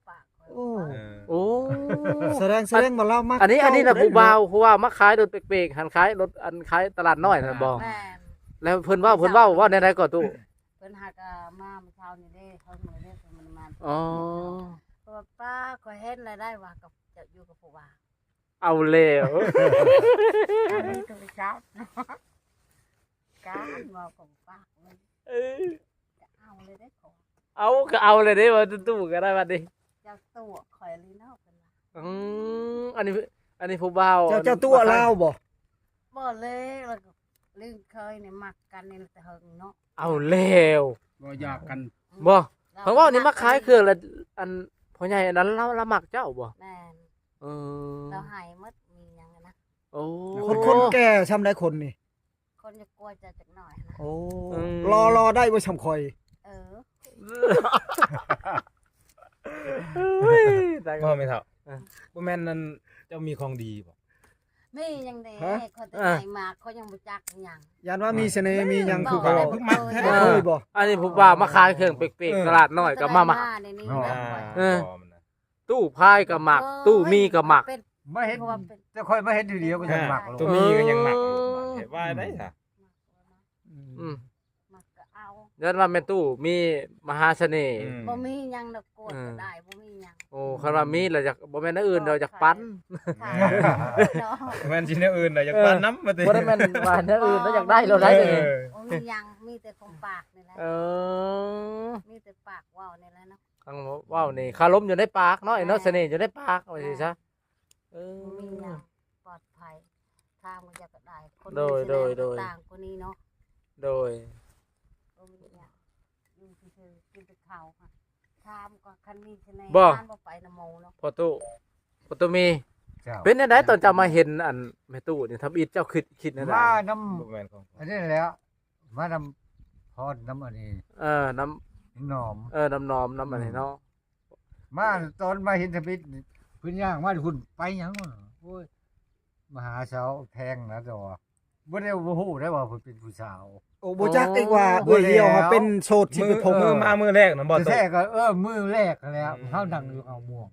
ປາກຂ້ອຍ ໂອ້ ເອີ ໂອ້ ສະແດງ ສະແດງວ່າລາວມັກ ອັນນີ້ ອັນນີ້ນະ ເຈົ້າ ຜູ້ບ່າວ ຜູ້ບ່າວມາຂາຍລົດເປັກໆ ຫັ້ນ ຂາຍລົດ ອັນ ຂາຍຕະຫຼາດນ້ອຍຫັ້ນບໍ່? ແມ່ນ ແລ້ວເພິ່ນເວົ້າ ເພິ່ນເວົ້າ ເພິ່ນເວົ້າແນວໃດກໍຕູ້? ເພິ່ນຫາກະມາມື້ເຊົ້ານີ້ເດ້ ເພິ່ນມາເດ້ ເພິ່ນມາ ອໍ ເພິ່ນວ່າ ປ້າ ຂ້ອຍເຫັນແລ້ວໄດ໋ວ່າ ກັບ ເຈົ້າຢູ່ກັບຜູ້ບ່າວ ເອົາແລ້ວ ອັນນີ້ໂທລະສັບເນາະ ການເວົ້າກໍບໍ່ປາກເລີຍ ເອີ ຈະເອົາເລີຍເດ້ ເອົາກໍເອົາເລີຍເດ້ ວ່າຕູ້ໆກໍໄດ້ບັດນີ້ ເຈົ້າຕົວະຂ້ອຍອີ່ຫຼີເນາະ ເພິ່ນວ່າ ອືມ ອັນນີ້ ອັນນີ້ຜູ້ບ່າວ ເຈົ້າ ເຈົ້າຕົວະລາວບໍ່? ບໍ່ເລີຍ ແລ້ວກໍລຶ້ງເຄີຍນີ້ມັກກັນນີ້ແຕ່ເຫິງເນາະ ເອົາແລ້ວ ບໍ່ຢາກກັນ ບໍ່ ເພິ່ນເວົ້ານີ້ມາຂາຍເຄື່ອງລະ ອັນ ພໍ່ໃຫຍ່ອັນນັ້ນລາວ ລາວມັກເຈົ້າບໍ່? ແມ່ນ ເອີ ລາວໃຫ້ໝົດ ມີຫຍັງນະ ໂອ້ ຄົນ ຄົນແກ່ຊ່ຳໃດຄົນນີ້? ຄົນຈະກວຍຈະຈັກໜ້ອຍນະ ໂອ້ ອືມ ລໍ ລໍໄດ້ບໍ່ຊ່ຳຂ້ອຍ? ເອີ ເອີຍ ຕາຍ ບໍ່ແມ່ນເຖົ້າ ເອີ ບໍ່ແມ່ນນັ້ນ ເຈົ້າມີຂອງດີບໍ່? ມີຫຍັງເດ້ ຮະ? ຂ້ອຍແຕ່ໃຫຍ່ມາ ຂ້ອຍຍັງບໍ່ຈັກຫຍັງ ຢ້ານວ່າມີສະເໜ່ ມີຫຍັງຄືເຂົາ ບໍ່ ບໍ່ເຄີຍບໍ່? ອັນນີ້ຜູ້ບ່າວມາຂາຍເຄື່ອງເປັກໆ ເອີ ຕະຫຼາດນ້ອຍກໍມາ ມາ ແຕ່ໃຫຍ່ມານີ້ ເອີ ບໍ່ ຕູ້ພາຍກໍມັກ ຕູ້ມີກໍມັກ ມາເຫັນ ເພາະວ່າເປັນ ແຕ່ຂ້ອຍມາເຫັນທີດຽວກໍຍັງມັກໂລດ ຕູ້ມີກໍຍັງມັກໂລດ ເຮັດວ່າໄດ້ຊະ ອືມ ມັກກໍເອົາ ຍ້ອນວ່າແມ່ຕູ້ມີມະຫາສະເໜ່ ອືມ ບໍ່ມີຫຍັງດອກ ກວດກໍໄດ້ ບໍ່ມີຫຍັງ ໂອ້ ຄັນວ່າມີລະຢາກ ບໍ່ແມ່ນແນວອື່ນດອກ ຢາກປັນ ແມ່ນຊິແນວອື່ນດອກ ຢາກປັນນຳ ເອີ ວ່າຕິ ບໍ່ໄດ້ແມ່ນວ່າແນວອື່ນ ເອີ ແລ້ວຢາກໄດ້ໂລດໄດ໋ ເອີ ບໍ່ມີຫຍັງ ມີແຕ່ຂອງປາກນີ້ແຫຼະ ເອີ ມີແຕ່ປາກເວົ້ານີ້ແຫຼະເນາະ ຄັນເວົ້ານີ້ ຄາລົມຢູ່ໃນປາກເນາະ ເນາະ ສະເໜ່ຢູ່ໃນປາກ ວ່າຊີ້ຊະ ເອີ ບໍ່ມີຫຍັງ ປອດໄພ ຖາມກໍຢາກໄດ້ ຄົນ ໂດຍ ມີສະເໜ່ ໂດຍ ໂດຍ ຕ່າງກວ່ານີ້ເນາະ ໂດຍ ບໍ່ມີຫຍັງ ຢູ່ຊື່ໆ ກິນແຕ່ເຂົ້າ ຖາມກໍຄັນມີສະເໜ່ ບໍ່ ທ່ານບໍ່ໄປນຳໝູ່ເນາະ ພໍ່ຕູ້ ພໍ່ຕູ້ມີ ເຈົ້າ ເປັນແນວໃດຕອນເຈົ້າມາເຫັນອັນແມ່ຕູ້ນີ້ ທຳອິດເຈົ້າຄິດ ຄິດແນວໃດ? ມານຳ ບໍ່ແມ່ນຂອງ ອັນນີ້ແຫຼະ ມານຳພອນ ນຳອັນນີ້ ເອີ ນຳໜອມ ເອີ ນຳໜອມ ນຳອັນນີ້ເນາະ ອືມ ມາຕອນມາເຫັນທຳອິດ ເພິ່ນຍ່າງມາພຸ້ນ ໄປຫຍັງວະ ໂອ້ຍ ມາຫາສາວແພງນະ ແຕ່ວ່າບໍ່ໄດ້ ບໍ່ຮູ້ໄດ້ວ່າເພິ່ນເປັນຜູ້ສາວ ໂອ້ ບໍ່ຈັກອີກວ່າ ໂອ້ ເອື້ອຍຫ່ຽວເຮົາເປັນໂສດຊິໄປພົບ ມື້ ເອີ ມາມື້ແລກນະບໍ່? ແທ້ກໍ ເອີ ມື້ແລກຫັ້ນແຫຼະ ອືມ ເຮົານັ່ງຢູ່ເຮົາມ່ວງ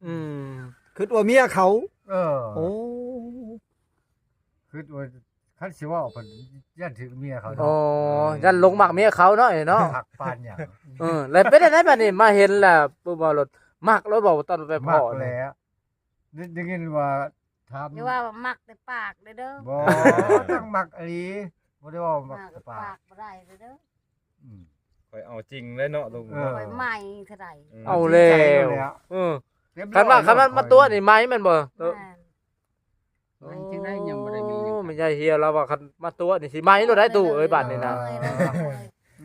ອືມ ຄິດວ່າເມຍເຂົາ ເອີ ໂອ້ ຄິດວ່າ ຄັນຊິເວົ້າເພິ່ນຢ້ານຖືກເມຍເຂົາເນາະ ອໍ ຢ້ານຫຼົງມັກເມຍເຂົາເນາະ ເນາະ ຄັກປານຫຍັງ ເອີ ແລ້ວເປັນຈັ່ງໃດບັດນີ້ ມາເຫັນແລ້ວ ປຶບເວົ້າໂລດ ມັກໂລດບໍ່ ຕອນໄປພໍ້ ມັກແລ້ວ ໄດ້ ໄດ້ຍິນວ່າຖາມ ຢ່າວ່າມັກແຕ່ປາກເດີ ບໍ່ ຕ້ອງມັກອີ່ຫຼີ ບໍ່ໄດ້ເວົ້າມັກແຕ່ປາກ ປາກບໍ່ໄດ້ເດີ ອືມ ຂ້ອຍເອົາຈິງເລີຍເນາະ ເອີ ຂ້ອຍໃໝ່ເທົ່າໃດ ອືມ ເອົາແລ້ວ ເອີ ຄັນວ່າ ຄັນວ່າມາຕົວະນີ້ໃໝ່ແມ່ນບໍ່? ແມ່ນ ໃໝ່ຈັ່ງໃດ ຍັງບໍ່ໄດ້ມີຫຍັງ ໂອ້ ແມ່ໃຫຍ່ຫ່ຽວລາວວ່າ ຄັນມາຕົວະນີ້ຊິໃໝ່ໂລດໄດ໋ຕູ້ເອີຍ ບາດນີ້ນະ ເອີ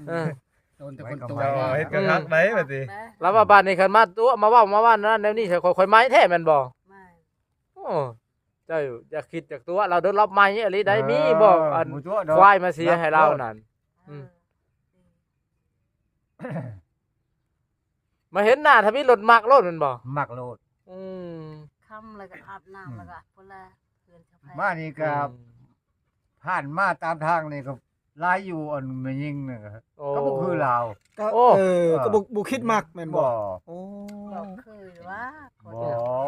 ເອີ ໂດນແຕ່ຄົນຕົວະ ເຮັດກະຄັກໄດ໋ ອືມ ວ່າຕິ ລາວວ່າບາດນີ້ ຄັນມາຕົວະ ມາເວົ້າ ມາວ່ານັ້ນແນວນີ້ ຂ້ອຍ ຂ້ອຍໃໝ່ແທ້ແມ່ນບໍ່? ແມ່ນ ໂອ້ ເຈົ້າຢ່າຄິດຢາກຕົວະລາວເດີ ລາວໃໝ່ອີ່ຫຼີໄດ໋ ເອີ ມີບໍ່ ອັນ ບໍ່ຕົວະດອກ ຄວາຍມາເສຍໃຫ້ລາວນັ້ນ ເອີ ອືມ ມາເຫັນໜ້າທຳອິດໂລດ ມັກໂລດແມ່ນບໍ່? ມັກໂລດ ອືມ ຄ່ຳແລ້ວກໍອາບນ້ຳ ອືມ ແລ້ວກໍພຸ້ນລະ ເຮືອນຊາວແພງ ມານີ້ກໍ ອືມ ຜ່ານມາຕາມທາງນີ້ກໍຫຼາຍຢູ່ ອັນແມ່ຍິງນີ້ກໍ ໂອ້ ກໍບໍ່ຄືລາວ ກໍ ໂອ້ ເອີ ເອີ ກໍບໍ່ ບໍ່ຄິດມັກແມ່ນບໍ່? ບໍ່ ໂອ້ ບໍ່ຄືວ່າ ບໍ່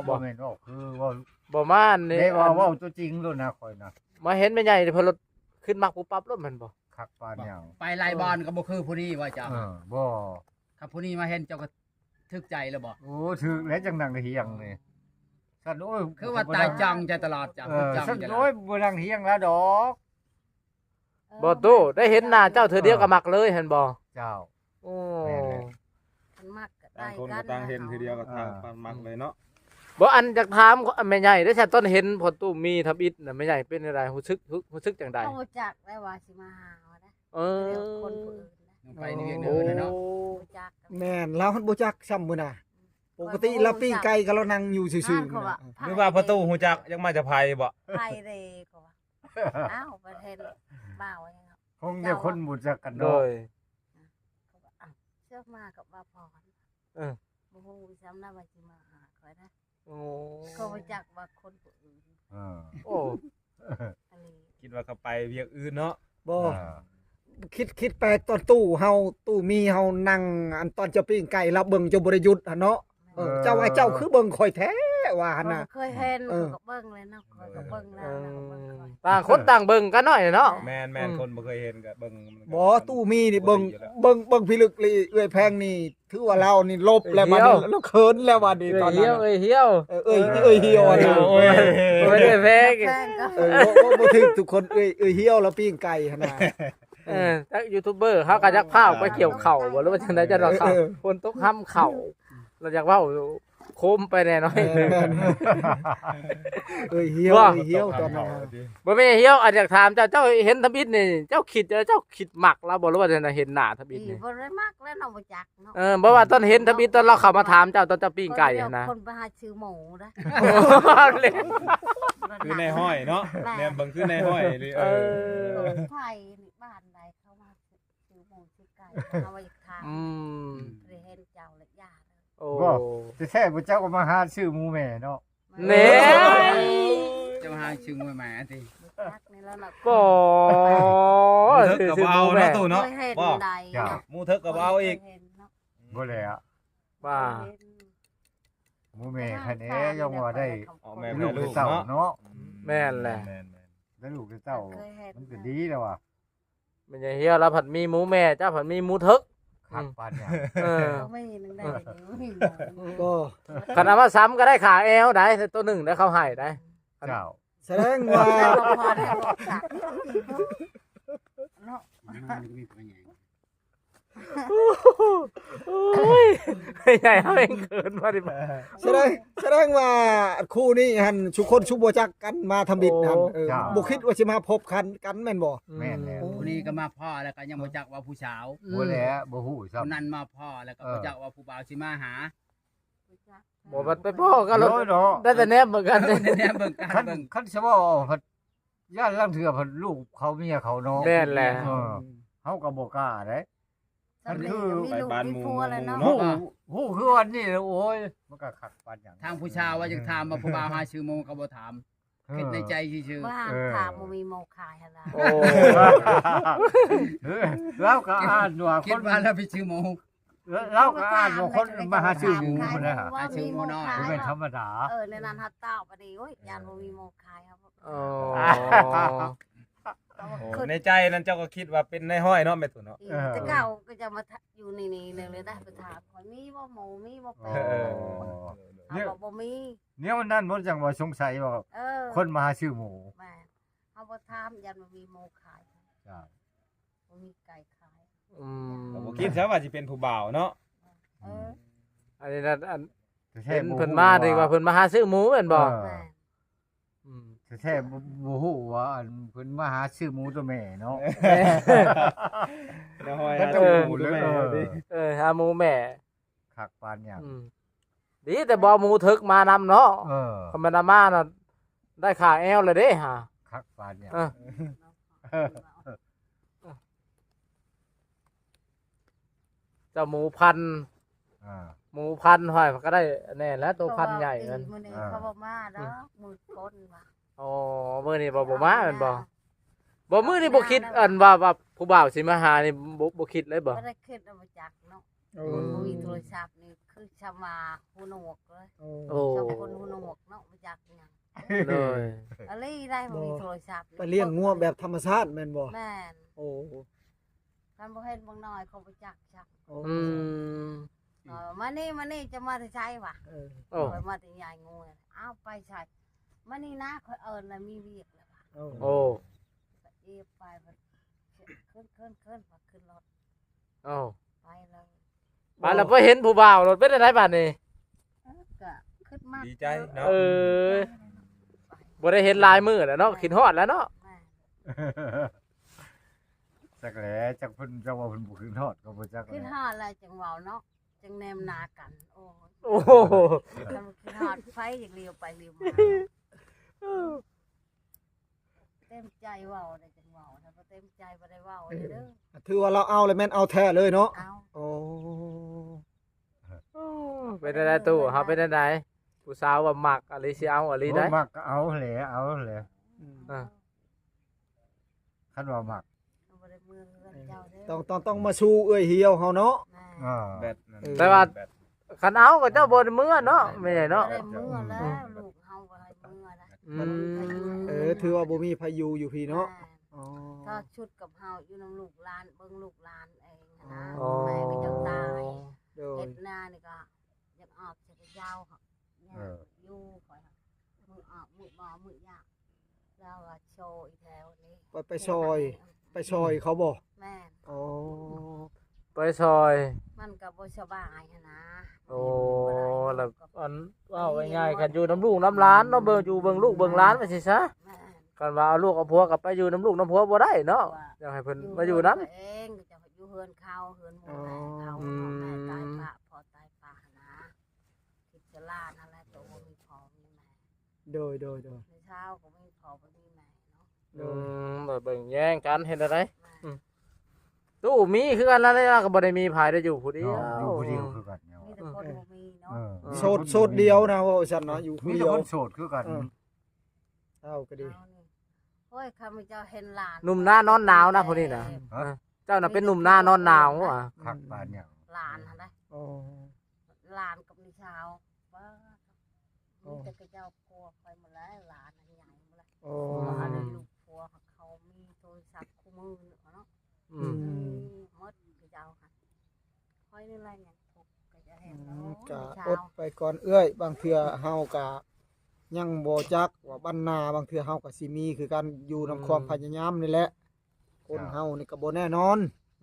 ບໍ່ແມ່ນວ່າຄື ເວົ້າ ບໍ່ມານີ້ ໄດ້ວ່າ ອັນ ເວົ້າຕົວຈິງໂລດນະ ຂ້ອຍນະ ມາເຫັນແມ່ໃຫຍ່ນີ້ ເພິ່ນໂລດຄິດມັກປຸບປັບໂລດແມ່ນບໍ່? ຄັກປານຫຍັງ ໄປຫຼາຍບ່ອນກໍບໍ່ຄືຜູ້ນີ້ວ່າເຈົ້າ ເອີ ບໍ່ ຄັນຜູ້ນີ້ມາເຫັນເຈົ້າກໍຖືກໃຈແລ້ວບໍ່? ໂອ້ ຖືກແລ້ວ ຈັ່ງນັ່ງຮຽງນີ້ ຊັ້ນ ໂອ້ຍ ຄືວ່າຕາຍຈ້ອງໃຈຕະຫຼອດ ເຈົ້າ ເອີ ຈ້ອງໃຈ ຊັ້ນ ໂອ້ຍ ບໍ່ນັ່ງຮຽງລາວດອກ ເອີ ບໍ່ຕູ້ ໄດ້ເຫັນໜ້າເຈົ້າເທື່ອດຽວກໍມັກເລີຍຫັ້ນບໍ່? ເຈົ້າ ໂອ້ ແມ່ນແຫຼະ ຄັນມັກກໍໄດ້ກັນ ຕ່າງຄົນກໍຕ່າງເຫັນເທື່ອດຽວກໍ ເອີ ຕ່າງມັກເລີຍເນາະ ບໍ່ ອັນ ຢາກຖາມແມ່ໃຫຍ່ເດ້ ຕອນເຫັນພໍ່ຕູ້ມີທຳອິດນະ ແມ່ໃຫຍ່ເປັນຈັ່ງໃດ? ຮູ້ສຶກ ຮູ້ສຶກຈັ່ງໃດ? ເຮົາບໍ່ຈັກໄດ້ວ່າຊິມາຫາເຮົານະ ເອີ ຄົນຜູ້ອື່ນນະ ໄປໃນວຽກໃນເຮືອນນະເນາະ ໂອ້ ບໍ່ຈັກ ແມ່ນ ລາວຫັ້ນບໍ່ຈັກຊ້ຳມື້ນະ ປົກກະຕິລາວປີ້ງໄກ່ກັບລາວນັ່ງຢູ່ຊື່ໆ ຫຼືວ່າພໍ່ຕູ້ຮູ້ຈັກ ຢາກມາຈາກໃຜບໍ່? ໃຜເດ້ ກໍວ່າ ອ້າວ ປະເທດບ່າວຫຍັງ ຄົງແຕ່ຄົນບໍ່ຈັກກັນເນາະ ໂດຍ ເຂົາກໍ ອ້າວ ເຊື່ອມາກັບບ່າວພອນ ເອີ ບໍ່ຮູ້ຊ້ຳນະວ່າຊິມາຫາຂ້ອຍນະ ໂອ້ ເຂົາບໍ່ຈັກວ່າຄົນຜູ້ອື່ນ ເອີ ໂອ້ ອັນນີ້ ຄິດວ່າເຂົາໄປວຽກອື່ນເນາະ ບໍ່ ເອີ ຄິດ ຄິດແປກຕອນຕູ້ເຮົາ ຕູ້ມີເຮົານັ່ງ ອັນຕອນເຈົ້າປີ້ງໄກ່ລາວເບິ່ງເຈົ້າບໍ່ໄດ້ຢຸດຫັ້ນເນາະ ເອີ ເອີ ເຈົ້າວ່າເຈົ້າຄືເບິ່ງຂ້ອຍແທ້ວ່າຫັ້ນນະ ຂ້ອຍບໍ່ເຄີຍເຫັນ ເອີ ຂ້ອຍກໍເບິ່ງແລ້ວເນາະ ຂ້ອຍກໍເບິ່ງແລ້ວ ເອີ ເນາະ ເບິ່ງ ຕ່າງຄົນຕ່າງເບິ່ງກັນເນາະ ເນາະ ແມ່ນໆ ອືມ ຄົນບໍ່ເຄີຍເຫັນກໍເບິ່ງ ບໍ່ ຕູ້ມີນີ້ເບິ່ງ ເບິ່ງ ເບິ່ງພິລຶກລີ ເອື້ອຍແພງນີ້ ຖືວ່າລາວນີ້ຫຼົບແລ້ວ ບາດນີ້ລາວເຂີນແລ້ວ ບາດນີ້ ເອື້ອຍ ຕອນນັ້ນ ເອື້ອຍຫ່ຽວ ເອີ ເອື້ອຍ ເອື້ອຍຫ່ຽວ ເອື້ອຍ ເອື້ອຍແພງ ເອີ ບໍ່ ບໍ່ຖືກທຸກຄົນ ເອື້ອຍ ເອື້ອຍຫ່ຽວ ລາວປີ້ງໄກ່ຫັ້ນນະ ເອີ ຈັກຢູທູບເບີເຮົາກໍຢາກພາໄປກ່ຽວເຂົ້າບໍ່ ຫຼືວ່າຈັ່ງໃດ ຈັກດອກເຂົ້າ ເອີ ຝົນຕົກຫ້ຳເຂົ້າ ລາວຢາກເວົ້າໂຄມໄປແດ່ໜ້ອຍ ເອີ ເອີ ເອື້ອຍຫ່ຽວ ເອື້ອຍຫ່ຽວ ຕອນນັ້ນ ບໍ່ແມ່ນຫ່ຽວ ອັນຢາກຖາມເຈົ້າ ເຈົ້າເຫັນທຳອິດນີ້ ເຈົ້າຄິດ ເຈົ້າຄິດມັກລາວບໍ່ ຫຼືວ່າຈັ່ງໃດ ເຫັນໜ້າທຳອິດນີ້ ບໍ່ໄດ້ມັກແລ້ວເນາະ ບໍ່ຈັກ ເນາະ ເອີ ບໍ່ວ່າຕອນເຫັນທຳອິດ ຕອນລາວເຂົ້າມາຖາມເຈົ້າ ຕອນເຈົ້າປີ້ງໄກ່ຫັ້ນນະ ຄົນໄປຫາຊື້ໝູເດ້ ຄືນາຍຮ້ອຍເນາະ ແມ່ນ ແນມເບິ່ງຄືນາຍຮ້ອຍອີ່ຫຼີ ເອີ ເອີ ໃຜນີ້ ບ້ານໃດເຂົ້າມາຊື້ໝູຊື້ໄກ່ ເຮົາວ່າຢາກຖາມ ອືມ ໄດ້ເຫັນເຈົ້າແລ້ວຢ່າເດີ ໂອ້ ບໍ່ ແທ້ໆ ບໍ່ ເຈົ້າກໍມາຫາຊື້ໝູແມ່ເນາະ ແນ່ ເຈົ້າຫາຊື້ໝູແມ່ຕິ ຈັກນີ້ແລ້ວເນາະ ບໍ່ ໝູເຖິກກໍບໍ່ເອົາເນາະ ຕູ້ເນາະ ບໍ່ ໝູເຖິກກໍບໍ່ເອົາອີກ ບໍ່ແລ້ວ ວ່າ ໝູແມ່ໃຜແດ່ ຍັງວ່າໄດ້ ອອກແມ່ ລູກເຕົ້າເນາະ ເນາະ ອືມ ແມ່ນແຫຼະ ແມ່ນໆ ໄດ້ລູກໄດ້ເຕົ້າ ມັນກໍດີແລ້ວວ່າ ແມ່ນຫຍັງ ເຮົາລະພັດມີໝູແມ່ ເຈົ້າພັດມີໝູເຖິກ ຄັກປານຫຍັງ ເອີ ບໍ່ມີໜຶ່ງໃດ ບໍ່ມີ ບໍ່ ຄັນເອົາມາຊ້ຳກໍໄດ້ຂາແອວໃດ໋ ໂຕໜຶ່ງໄດ້ ເຂົາໃຫ້ໃດ໋ ເຈົ້າ ສະແດງວ່າ ເນາະ ໂອ້ຍ ໃຫຍ່ເຮົາເອງເຂີນວ່າດິ ສະແດງ ສະແດງວ່າຄູ່ນີ້ຫັ້ນ ຊຸຄົນຊຸບໍ່ຈັກກັນມາທຳອິດຫັ້ນ ໂອ້ ເອີ ເຈົ້າ ບໍ່ຄິດວ່າຊິມາພົບກັນ ກັນແມ່ນບໍ່? ແມ່ນແລ້ວ ອືມ ຜູ້ນີ້ກໍມາພໍ້ແລ້ວກໍຍັງບໍ່ຈັກວ່າຜູ້ສາວ ບໍ່ແລ້ວ ບໍ່ຮູ້ຊ້ຳ ຜູ້ນັ້ນມາພໍ້ແລ້ວກໍ ເອີ ບໍ່ຈັກວ່າຜູ້ບ່າວຊິມາຫາ ບໍ່ ບັດໄປພໍ້ກັນ ໂດຍເນາະ ໄດ້ແຕ່ແນມເບິ່ງກັນ ໄດ້ແຕ່ແນມເບິ່ງກັນ ຄັນ ເບິ່ງ ຄັນຊິເວົ້າເອົາ ຢ້ານລາງເທື່ອເພິ່ນລູກເຂົາເມຍເຂົາເນາະ ແມ່ນແຫຼະ ເອີ ເຮົາກໍບໍ່ກ້າເດ້ ຄັນຄື ໄປບ້ານໝູ່ ແລ້ວເນາະ ຮູ້ ຮູ້ຄືອັນນີ້ ໂອ້ຍ ມັນກໍຄັກປານຫຍັງ ທາງຜູ້ຊາຍວ່າຢາກຖາມວ່າຜູ້ບ່າວຫາຊື້ໝູກໍບໍ່ຖາມ ເອີ ຄິດໃນໃຈຊື່ໆ ວ່າ ເອີ ຖາມບໍ່ມີໝູຂາຍຫັ້ນລະ ໂອ້ ເອີ ລາວກໍອ່ານວ່າ ຄິດ ຄິດວ່າລາວໄປຊື້ໝູ ລາວ ລາວກໍອ່ານວ່າຄົນມາຫາຊື້ໝູພຸ້ນນະ ຫາຊື້ໝູນ້ອຍ ບໍ່ແມ່ນທຳມະດາ ເອີ ໃນນັ້ນເຮົາຕອບອັນນີ້ ໂອ້ຍ ຢ້ານບໍ່ມີໝູຂາຍ ເຮົາ ອໍ ໃນໃຈນັ້ນເຈົ້າກໍຄິດວ່າເປັນນາຍຮ້ອຍເນາະ ແມ່ຕູ້ເນາະ ເອີ ແຕ່ເກົ່າກໍຈະມາ ຢູ່ນີ້ໆ ເລີຍໄດ້ໄປຖາມວ່າມີບໍ່ໝູ ມີບໍ່ແປ້ງ ເອີ ເຮົາກໍບໍ່ມີ ແນວນັ້ນບໍ່ ຈັ່ງວ່າສົງໄສວ່າ ເອີ ຄົນມາຫາຊື້ໝູ ແມ່ນ ເຮົາບໍ່ຖາມ ຢ້ານບໍ່ມີໝູຂາຍ ເຈົ້າ ບໍ່ມີໄກ່ຂາຍ ອືມ ກໍບໍ່ຄິດຊະວ່າຊິເປັນຜູ້ບ່າວເນາະ ເອີ ອັນນີ້ນະ ອັນ ເຫັນເພິ່ນມານີ້ວ່າເພິ່ນມາຫາຊື້ໝູແມ່ນບໍ່? ເອີ ແມ່ນ ອືມ ແທ້ໆ ບໍ່ ບໍ່ຮູ້ວ່າ ອັນ ເພິ່ນມາຫາຊື້ໝູຕົວແມ່ເນາະ ເອີ ຫາໝູແມ່ ຄັກປານຫຍັງ ອືມ ດີແຕ່ບໍ່ເອົາໝູເຖິກມານຳເນາະ ເອີ ຄັນມັນເອົາມານະ ໄດ້ຂາແອວແລ້ວເດ້ຫາ ຄັກປານຫຍັງ ເອີ ເຈົ້າໝູພັນ ອ່າ ໝູພັນຫ້ອຍ ກໍໄດ້ແນ່ແຫຼະ ໂຕພັນໃຫຍ່ນັ້ນ ມື້ນີ້ ອ່າ ເຂົາບໍ່ມາດອກ ມື້ຄົນວ່າ ອໍ ມື້ນີ້ບໍ່ ບໍ່ມາແມ່ນບໍ່? ບໍ່ ມື້ນີ້ບໍ່ຄິດ ອັນວ່າ ວ່າຜູ້ບ່າວຊິມາຫານີ້ ບໍ່ ບໍ່ຄິດເລີຍບໍ່? ບໍ່ໄດ້ຄິດ ບໍ່ຈັກເນາະ ໂອ້ ບໍ່ມີໂທລະສັບນີ້ ຄືຊຳວ່າຫູໜວກເລີຍ ໂອ້ ຊຳຄົນຫູໜວກເນາະ ບໍ່ຈັກຫຍັງ ໂດຍ ອະລີໄດ້ ບໍ່ມີໂທລະສັບ ໄປລ້ຽງງົວແບບທຳມະຊາດແມ່ນບໍ່? ແມ່ນ ໂອ້ ຄັນບໍ່ເຫັນບັກນ້ອຍ ເຂົາບໍ່ຈັກຈັກ ໂອ້ ອືມ ເອີ ມານີ້ ມານີ້ ເຈົ້າມາແຕ່ໃສຫວາ? ເອີ ໂອ້ ຂ້ອຍມາແຕ່ຍາຍງວ ອ້າວ ໄປໃສ? ມານີ້ນະ ຂ້ອຍເອີ້ນລະ ມີວຽກລະຫວາ ໂອ້ ໂອ້ ເອບໄປ ຂຶ້ນ ຂຶ້ນ ຂຶ້ນ ຂຶ້ນລົດ ໂອ້ ໄປເລີຍ ບາດລະໄປເຫັນຜູ້ບ່າວໂລດ ເປັນຈັ່ງໃດບາດນີ້? ເອີ ກະຄຶດມັກ ດີໃຈເນາະ ເອີ ບໍ່ໄດ້ເຫັນຫຼາຍມື້ແລ້ວເນາະ ແມ່ນ ຄິດຮອດແລ້ວເນາະ ແມ່ນ ຈັກແຫຼະ ຈັກເພິ່ນ ຈັກວ່າເພິ່ນບໍ່ຄຶດຮອດກໍບໍ່ຈັກແຫຼະ ຄຶດຮອດແລ້ວຈັ່ງເວົ້າເນາະ ຈັ່ງແນມໜ້າກັນ ໂອ້ຍ ໂອ້ໂຫ ຄັນບໍ່ຄຶດຮອດໃຜຢາກຫຼຽວໄປຫຼຽວມາ ເຕັມໃຈເວົ້າໄດ້ຈັ່ງເວົ້າ ຖ້າບໍ່ເຕັມໃຈບໍ່ໄດ້ເວົ້າເດີ ຖືວ່າລາວເອົາແລ້ວແມ່ນເອົາແທ້ເລີຍເນາະ ເອົາ ໂອ້ ໂອ້ ເປັນຈັ່ງໃດຕູ້ ເຮົາເປັນຈັ່ງໃດ ຜູ້ສາວວ່າມັກອີ່ຫຼີ ຊິເອົາອີ່ຫຼີໄດ໋ ໂອ້ ມັກກໍເອົາແຫຼະ ເອົາແຫຼະ ອືມ ອ່າ ຄັນວ່າມັກ ບໍ່ໄດ້ເມືອເຮືອນເຈົ້າເດີ ຕ້ອງ ຕ້ອງ ຕ້ອງມາສູ່ເອື້ອຍຫ່ຽວເຮົາເນາະ ແມ່ນ ອ່າ ແບບນັ້ນ ເອີ ແຕ່ວ່າ ແບບ ຄັນເອົາກໍເຈົ້າບໍ່ໄດ້ເມືອເນາະ ແມ່ໃຫຍ່ເນາະ ບໍ່ໄດ້ເມືອແລ້ວ ອືມ ລູກເຮົາບໍ່ໃຫ້ເມືອນະ ອືມ ເອີ ຖືວ່າບໍ່ມີໃຜຢູ່ຢູ່ພີ້ເນາະ ແມ່ນ ອໍ ຖ້າຊຸດກັບເຮົາຢູ່ນຳລູກຫຼານ ເບິ່ງລູກຫຼານເອງນະ ອໍ ແມ່ກໍຢາກຕາຍ ໂດຍ ເຮັດນານີ້ກໍຢາກອອກ ເຈົ້າ ເອີ ຢູ່ຂ້ອຍ ມື້ອອກ ມື້ບໍ່ ມື້ຢາກ ລາວວ່າໂຊອີແຖວນີ້ ໄປ ໄປຊ່ອຍ ໄປຊ່ອຍເຂົາບໍ່? ແມ່ນ ອໍ ໄປຊ່ອຍ ມັນກໍບໍ່ສະບາຍຫັ້ນນະ ໂອ້ ມັນຢູ່ບໍ່ໄດ້ ແລ້ວ ອັນ ເວົ້າງ່າຍໆ ຄັນຢູ່ນຳລູກນຳຫຼານເນາະ ເບິ່ງ ຢູ່ເບິ່ງລູກເບິ່ງຫຼານໄປຊີ້ຊະ ແມ່ນ ຄັນວ່າເອົາລູກເອົາຜົວກໍໄປຢູ່ນຳລູກນຳຜົວບໍ່ໄດ້ເນາະ ວ່າ ຢາກໃຫ້ເພິ່ນມາຢູ່ນຳ ເອງ ເຈົ້າຢູ່ເຮືອນເຂົາ ເຮືອນໝູ່ແມ່ເຂົາ ອືມ ແມ່ຕາຍປະ ພໍ່ຕາຍປະຫັ້ນນະ ຄິດຈະຫຼານຫັ້ນແຫຼະ ໂຕບໍ່ມີພໍ່ມີແມ່ ໂດຍ ໂດຍ ໂດຍ ໃນເຊົ້າກໍມີພໍ່ບໍ່ມີແມ່ເນາະ ໂດຍ ອືມ ເບິ່ງແຍງກັນເຮັດແນວໃດ ແມ່ນ ອືມ ຕູ້ມີຄືກັນນັ້ນແຫຼະ ກໍບໍ່ໄດ້ມີໃຜ ໄດ້ຢູ່ຜູ້ດຽວ ເນາະ ຢູ່ຜູ້ດຽວຄືກັນ ມີແຕ່ຄົນ ເອີ ບໍ່ມີເນາະ ເອີ ໂສດ ໂສດດຽວນະ ເວົ້າຊັ້ນນະ ຢູ່ຜູ້ດຽວ ມີແຕ່ຄົນໂສດຄືກັນ ເອີ ເອົາກໍດີ ເອົານີ້ ໂອ້ຍ ຂ້າພະເຈົ້າເຫັນຫຼານ ໜຸ່ມນານອນໜາວນະ ຜູ້ນີ້ນະ ຮະ ເອີ ເຈົ້ານະເປັນໜຸ່ມນານອນໜາວຫວາ ຄັກປານຫຍັງ ຫຼານຫັ້ນນະ ໂອ້ ຫຼານກັບລູກສາວ ປ້າ ໂອ້ ມີແຕ່ເຂົາເຈົ້າຜົວຂ້ອຍໝົດແລ້ວ ຫຼານໃຫຍ່ໝົດແລ້ວ ໂອ້ ອັນນີ້ລູກຜົວເຂົາມີໂທລະສັບຄູ່ມື້ເນາະ ອືມ ໝົດເຂົາເຈົ້າຫັ້ນ ຂ້ອຍນີ້ແຫຼະຍັງທຸກ ກໍຈະເຫັນ ອືມ ເນາະ ກໍອົດໄປກ່ອນເອື້ອຍ ບາງເທື່ອເຮົາກໍຍັງບໍ່ຈັກວ່າບັນໜ້າ ບາງເທື່ອເຮົາກໍຊິມີຄືກັນ ຢູ່ນຳ ອືມ ຄວາມພະຍາຍາມນີ້ແຫຼະ ຄົນເຮົານີ້ກໍບໍ່ແນ່ນອນ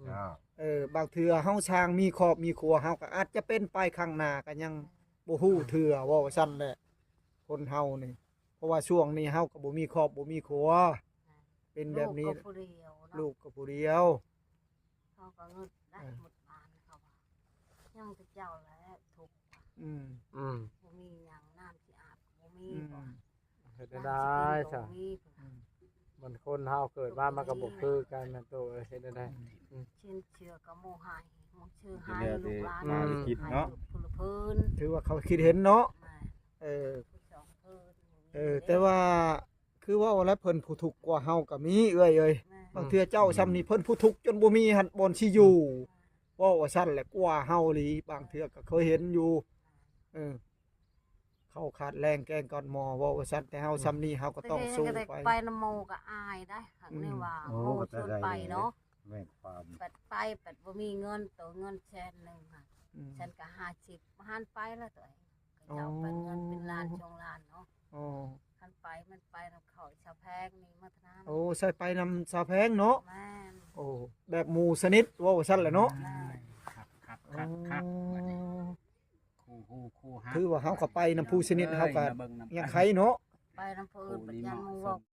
ເຈົ້າ ເອີ ບາງເທື່ອເຮົາສ້າງມີຄອບມີຄົວ ເຮົາກໍອາດຈະເປັນໄປຂ້າງໜ້າກໍຍັງບໍ່ຮູ້ເທື່ອ ເວົ້າວ່າຊັ້ນແຫຼະ ຄົນເຮົານີ້ ເພາະວ່າຊ່ວງນີ້ເຮົາກໍບໍ່ມີຄອບບໍ່ມີຄົວ ເປັນແບບນີ້ ລູກກໍຜູ້ດຽວເນາະ ລູກກໍຜູ້ດຽວ ເຮົາກໍງຶດໄດ້ ເອີ ໝົດບ້ານເຂົາວ່າ ຍັງແຕ່ເຈົ້າແຫຼະທຸກ ອືມ ອືມ ບໍ່ມີຫຍັງ ນ້ຳຊິອາບກໍບໍ່ມີ ອືມ ບໍ່ ເຮັດແນວໃດຊະ ອືມ ມັນຄົນເຮົາເກີດມາມັນກໍບໍ່ຄືກັນນະໂຕເອີຍ ເຮັດແນວໃດ ອືມ ອືມ ຊິນເຊື່ອກໍບໍ່ໃຫ້ ບໍ່ຊື່ໃຫ້ລູກຫຼານ ໃຫ້ເນາະ ຜູ້ລະເພີນ ຖືວ່າເຂົາຄິດເຫັນເນາະ ແມ່ນ ເອີ ຜູ້ສອງເພີນ ເອີ ແຕ່ວ່າ ຄືເວົ້າແລ້ວ ເພິ່ນຜູ້ທຸກກວ່າເຮົາກໍມີເອື້ອຍເອີຍ ແມ່ນ ບາງເທື່ອເຈົ້າ ອືມ ຊ່ຳນີ້ ເພິ່ນຜູ້ທຸກຈົນບໍ່ມີຫັ້ນບ່ອນຊິຢູ່ ແມ່ນ ເວົ້າວ່າຊັ້ນແຫຼະ ກວ່າເຮົາອີ່ຫຼີ ບາງເທື່ອກໍເຄີຍເຫັນຢູ່ ເອີ ເຂົາຂາດແລງແກງກັນໝໍ ເວົ້າວ່າຊັ້ນ ແຕ່ເຮົາ ອືມ ຊ່ຳນີ້ເຮົາກໍຕ້ອງສູ້ໄປ ໄປນຳໝູ່ກໍອາຍໄດ໋ ຫາກ ອືມ ນີ້ວ່າ ໂອ້ ໝູ່ ກໍ ຊວນໄປເນາະ ແມ່ນຄວາມ ບັດໄປ ບັດບໍ່ມີເງິນ ໂຕເງິນແສນໜຶ່ງຫັ້ນ ອືມ ແສນກໍຫ້າສິບ ບໍ່ທັນໄປແລ້ວໂຕເອງ ເຂົາເຈົ້າ ອໍ ປັນເງິນເປັນລ້ານສອງລ້ານເນາະ ອໍ ຄັນໄປມັນໄປນຳເຂົາຊາວແພງນີ້ໝົດນັ້ນ ໂອ້ ໃສ່ໄປນຳຊາວແພງເນາະ ແມ່ນ ໂອ້ ແບບໝູ່ສະໜິດ ເວົ້າວ່າຊັ້ນແຫຼະເນາະ ແມ່ນ ຄັກໆໆ ບັດນີ້ ອໍ ຄູ່ຮູ້ຄູ່ຮັກ ຖືວ່າເຮົາກໍໄປນຳຜູ້ສະໜິດ ເອີຍ ເຮົາກໍ ນະເບິ່ງນຳກັນ ຍັງໄຄເນາະ ໄປນຳຜູ້ອື່ນ ບັດຢ້ານໝູ່ເວົ້າ